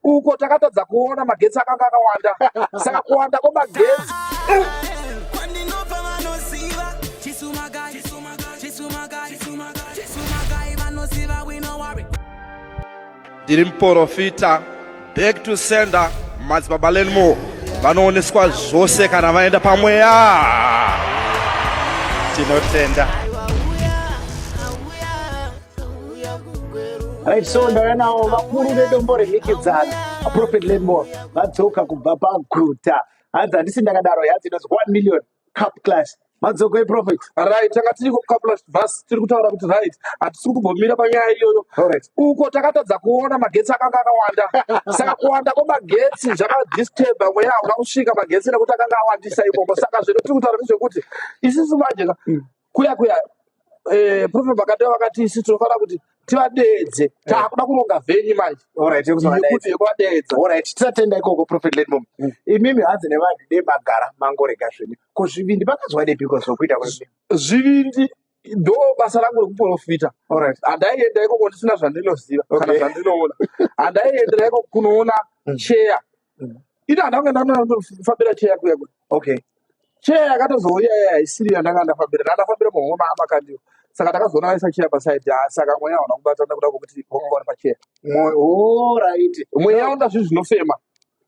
Uko takatadza kuona magetsi akanga akawanda, saka kuwanda kwemagetsi. Kwandinobva vanoziva Chisumagai, Chisumagai, Chisumagai vanoziva, we no worry. Ndiri muprofita, back to sender. Madzibaba Lenmo vanooneswa zvose kana vaenda pamweya. Tinotenda. Right, so ndauya navo vakuru vedombo remhikidzano, Prophet Lenmore, vadzoka kubva paguta. Hanzi handisi ndakadaro, hanzi inonzi 1 million cup clash. Madzoko eProphet. Right, tanga tiri kucouple bus, tiri kutaura kuti right, hatisi kumbomira panyaya iyoyo. Alright. Uko takatadza kuona magetsi akanga akawanda, saka kuwanda kwemagetsi zvakadisturba mweya, hauna kusvika magetsi nekuti akanga awandisa imomo. Saka zvino tiri kutaura ndezvekuti isusu manje ka, kuya kuya Prophet Makandeva vakati isu tinofanira kuti tivadeedze, taakuda kuronga venue manje. Alright, yekuzovadaidza. Yekuti yekuvadeedza. Alright, tisatenda ikoko, Prophet Lenmore. Imimi hanzi nevanhu dei magara mangorega zvenyu. Ko zvivindi makazwa nepiko zvokuita kwemimi? Zvivindi ndo basa rangu rekuprofita. Alright. Handaienda ikoko ndisina zvandinoziva kana zvandinoona. Handaiendera ikoko kunoona cheya. Ini handanga ndanofambira cheya kuya kuya. Cheya yakatozouya iya haisiri yandanga ndafambira, ndandafambira muhomwe maamakandiwa. Saka ndakazoona vaisa cheya pasaidi. Ah, saka mweya hauna kubata nekuda kwekuti wanga uri pacheya. Alright. Mweya unoda zvinhu zvinofema.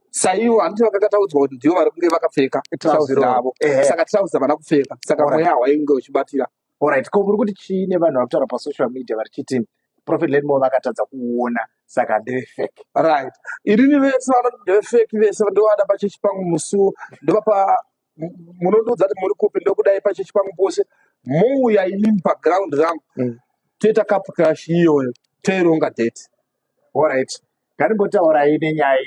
Saivo handiti vakanga taudzwa kuti ndivo vari kunge vakapfeka Trouser trouser ravo. Saka trouser havana kupfeka, saka mweya hawainge uchibatira. Alright, ko muri kuti chii nevanhu vari kutaura pasocial media varichiti Prophet Lenmore vakatadza kuona saka ndeve fake? Right, inini vese vanoti ndeve fake vese ndovada pachechi pangu musuwo, ndovapa munondiudza kuti muri kupi, ndokudai pachechi pangu pose mouya inini paground rangu. Toita cup crash iyoyo, toironga date. Alright, ngatimbotaurai nenyaya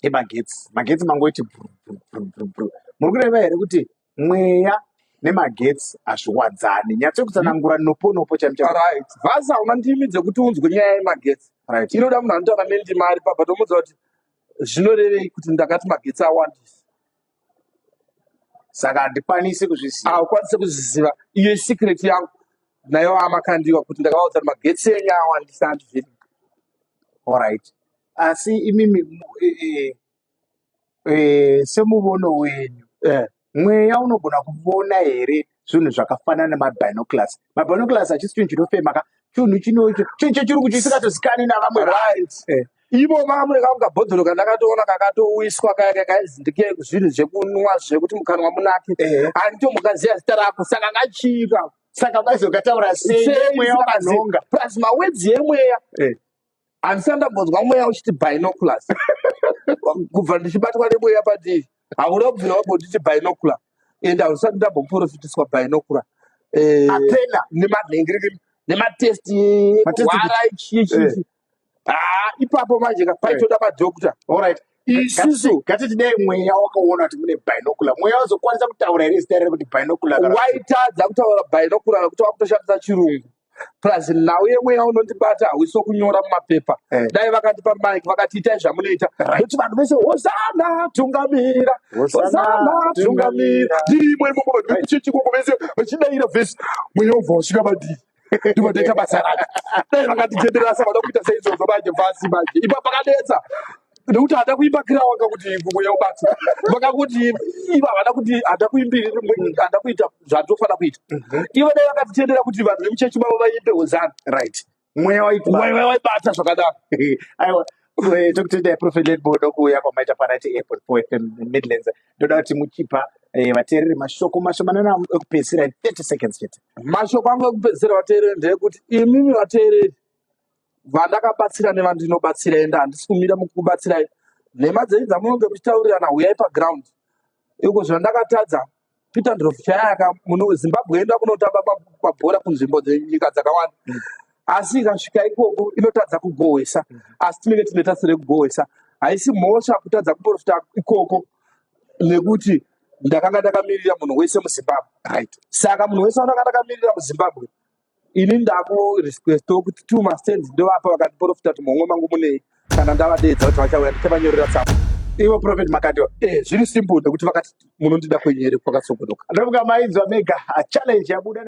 yemagetsi. Magetsi mangoiti bru bru bru bru bru. Muri kureva here kuti mweya nemagetsi hazviwadzani? Nyatso kutsanangura nopo nopo chaimo chaimo. Right, vhasi hauna ndimi dzekuti unzwe nyaya yemagetsi. Inoda munhu anotaura nendimi ari papa, tomuudza kuti zvinorevei kuti ndakati magetsi awandisa. Saka handikwanisi kuzviziva. Haukwanisi kuzviziva, iyo isecret yangu nayo amakandiwa kuti ndakavaudza kuti magetsi enyu awandisa, handizviri. Alright. Asi imimi semuvono wenyu, mweya unogona kuvona here zvinhu zvakafanana nemabinoculars? Mabinoculars hachisi chinhu chinofema ka, chinhu chino chinhu chechirungu chisingatozikani navamwe. Ivo vamwe kangu kabhodhoro kandakatoona kakatouiswa kaya kakainzi ndike zvinhu zvekunwa zvekuti mukanwa munake. Handitomukaziva zita rako, saka kachika. Saka vaizokataura sei Sei mweya usingakazivi? wakanhonga? Plus mawedzi emweya, handisati ndambonzwa mweya uchiti binoculars kubva ndichibatwa nemweya padii. Hauna kubvira wambonditi binocular, and hausati ndamboprofitiswa binocular. Apena. Nemanhengiriki nematesti Matesti wara chii chii. Ah, ipapo manje ka paitoda madhokta. Alright. Isusu Ngatiti dai mweya wakaona kuti mune binocular, mweya wazokwanisa kutaura here zita rere kuti binocular? Kana waitadza kutaura binocular nekuti wakutoshandisa chirungu, plus nhau yemweya unondibata hausi kunyora mumapepa. Dai vakandipa mic vakati itai zvamunoita, nekuti vanhu vese hosana tungamira, hosana tungamira, ndirimo imomo, vanhu vekuchechi ikoko vese vachidaira vhesi, mweya ubva wasvika madii, ndibva ndaita basa racho. Dai vakanditenderera vada kuita seizvozvo manje pasi manje ipa pakadetsa nekuti hada kuimba kirawa kakuti mweya ubate, vakakuti ivo havana kuti hada kuimbiri, hada kuita zvatofana kuita. Ivo dai vakatitendera kuti vanhu vemuchechi mavo vaimbe hosana. Right, mweya waitwa. Mweya waibata zvakadaro. Aiwa, tokutendai Prophet Lenmore nokuuya kwamaita pa98.4 FM Midlands. Ndoda kuti muchipa vateereri mashoko mashomanana ekupedzisira in 30 seconds chete. Mashoko angu ekupedzisira vateereri ndeyekuti imimi vateereri vandakabatsira nevandinobatsira, enda handisi kumira mukubatsirai. Nhema dzenyu dzamunonge muchitaurirana, huyai paground iko. Zvandakatadza Peter Ndlovu chayaka muno Zimbabwe enda kunotamba mabhora kunzvimbo dzenyika dzakawanda, asi ikasvika ikoko inotadza kugohwesa, asi tinenge tine tasiro yekugohwesa. Haisi mhosva kutadza kuprofita ikoko nekuti ndakanga ndakamirira munhu wese muZimbabwe. Saka munhu wese wandanga ndakamirira muZimbabwe, ini ndakurequestawo kuti two mastands ndovapa vakandiprofita kuti muhomwe mangu munei. Kana ndavadeedza kuti vachauya, ndichavanyorera tsamba. Ivo Prophet Makandiwa. Zviri simple nekuti vakati munondida kwenyu here kwakatsogodoka. Ndomuka mainzwa mega, challenge yabuda.